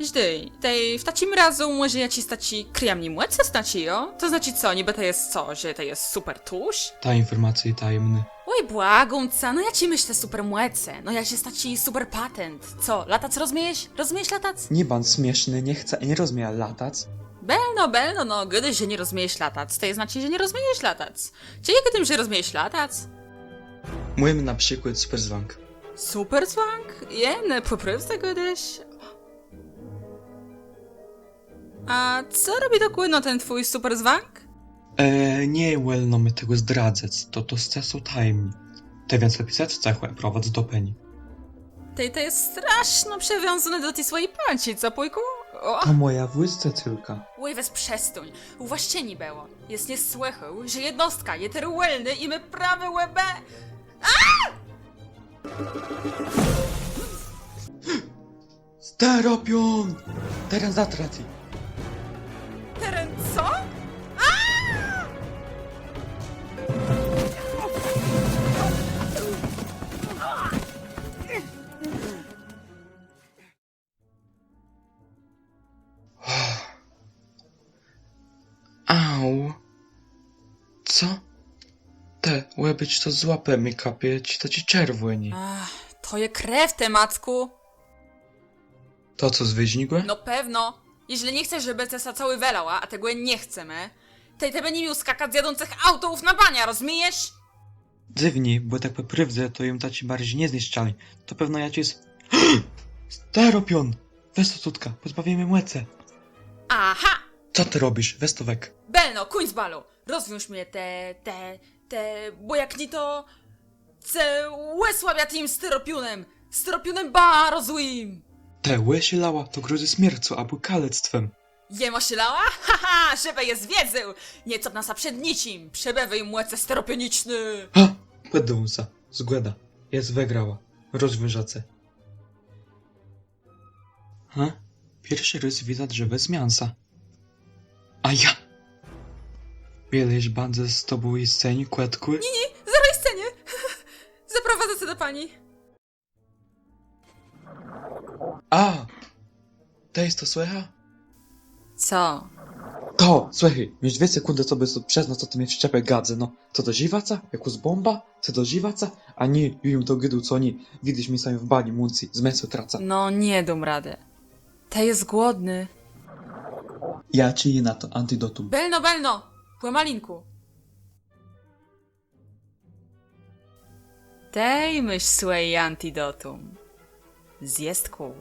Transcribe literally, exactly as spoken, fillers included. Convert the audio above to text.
Żdëj, tej w taczim razu mòże jaczis taczi krëjamny mòce, znaczi, jo? To znaczi co, nibë to je co, że to je super tusz? Ta infòrmacjô je tajemnô. Òj, błagóm ce, no jaczé môsz te super mòce? No jaczis taczi super patent. Co, latac rozmiejesz? Rozmiejesz latac? Nie bądz smiészny, nie chcã, nie rozmiejã latac. Bëlno, bëlno, no, gôdôsz, że nie rozmiejesz latac, to je znaczi, że nie rozmiejesz latac. Czë jô gôdóm, że rozmiejesz latac? Móm na przikłôd super zwãk. Super zwãk? Je, no, pò prôwdze gôdôsz? A co robi dokładno ten twój super zwãk? E, nie wòlno mie tegò zdradzëc, to, to je sã tajemnica. Tej wiãc lepi sedzë w cëchù, prowadz do Peni. Tej to je straszno przëwiązóné do ti swòji pãczi, co, pùjkù? Ò! To mòja włôscëcelka. Òj, wez przestóń, ù was ce nie bëło. Jes nie słëchôł, że jednostka je terô wòlnô i mô prawò òbë... Steropión! Teren zatracony. Teren co? A! Au. Co? Të, òbôcz, to z łapë mie kapie, czë to czerwòné. Ach, to je krew, të Mackù. To co, zwëzgnie gò? No pewno. Jeżlë nie chcesz, żebë cë sã całô wëlała, a tegò nie chcemë, tej të bë ni miôł skakac z jadącëch autołów na baniã, rozmiejesz? Dzywnie, bò tak pò prôwdze to jem taczi barżi nie zniszczony. To pewno jaczis steropión. Wez to, córka, pòzbawimë mòcë. Aha! Co të robisz? Wez to weg. Bëlno, kùńc balu. Rozwiąż mie te, te, te, bò jak nié to, cë òsłabiã tim steropiónã. Steropiónã baro złim. Të òszalała, to grozy smiercą abò kalectwã. Jem òszalała? Ha, ha, żebë jes wiedzôł! Nie copnã sã przed niczim, przebôwią mòce steropioniczné. Ha! Pòddóm sã. Zgòda. Jes wëgrała. Rozwiążã ce. Ha? Pierszi rôz widzã drzewò z miãsa. A ja! Wiele jesz bãdze z tobą jisceniô, kòtkù? Nié, nié, zarô jisceniô. Zaprowadzã ce do pani. A! Tej to słëchôsz? Co? To, słëchôj, môsz dwie sekùndë, żebë sã przëznac, co të mie w szczepë gôdôsz, no. Chce dożëwac sã? Jakôs bómba? Chce dożëwac sã? A nié, ju jem to gôdôł, co nié. Widzysz, mie sã w bani mący, zmësłë tracã. No, nie dóm radë. Të jes głodny. Jô cë jô na to antidotum. Bëlno, bëlno! Pòmalinkù. Tej môsz swòje antidotum. Zjedzë kù.